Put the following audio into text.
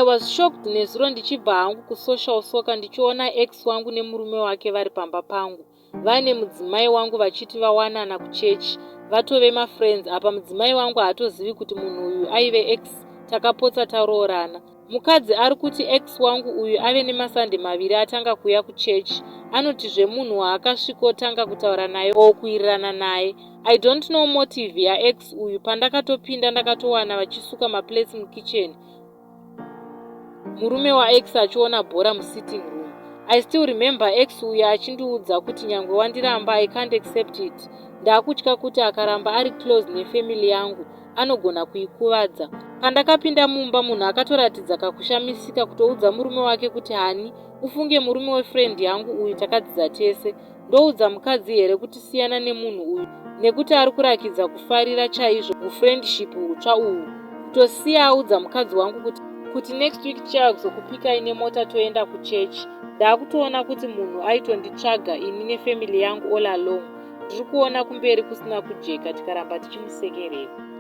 I was shocked nezuro ndichibva hangu kusocial soccer ndichiona ex wangu nemurume wake vari pamba pangu vaine mudzimai wangu vachiti vawanana kuchechi vatove mafriends apa mudzimai wangu haatozivi kuti munhu uyu aive ex takapotsa taroorana. Mukadzi ari kuti ex wangu uyu ave nemasande maviri atanga kuuya kuchechi. Anotizve munhu waakasvikotanga kutaura naye or kuwirirana naye. I don't know motive yaex uyu pandakatopinda ndakatowana vachisuka maplates mukitchen murume waex achiona bhora musitting room. I still remember ex uyu achindiudza kuti nyangwe wandiramba I can't accept it. Ndakutya kuti akaramba ari close nefamily yangu anogona kuikuvadza. Pandakapinda mumba munhu akatoratidza kakushamisika kutoudza murume wake kuti hani ufunge murume wefriend yangu uyu takadzidza tese. Ndoudza mukadzi here kuti siyana nemunhu uyu nekuti ari kurakidza kufarira chaizvo hufriendship hutsva uhu. Kutosiya audza mukadzi wangu kuti kuti next week tichauya kuzokupikai nemota toenda kuchurch. Ndakutoona kuti munhu aitonditsvaga ini nefamily yangu all along. Ndiri kuona kumberi kusina kujeka tikaramba tichimusekerera.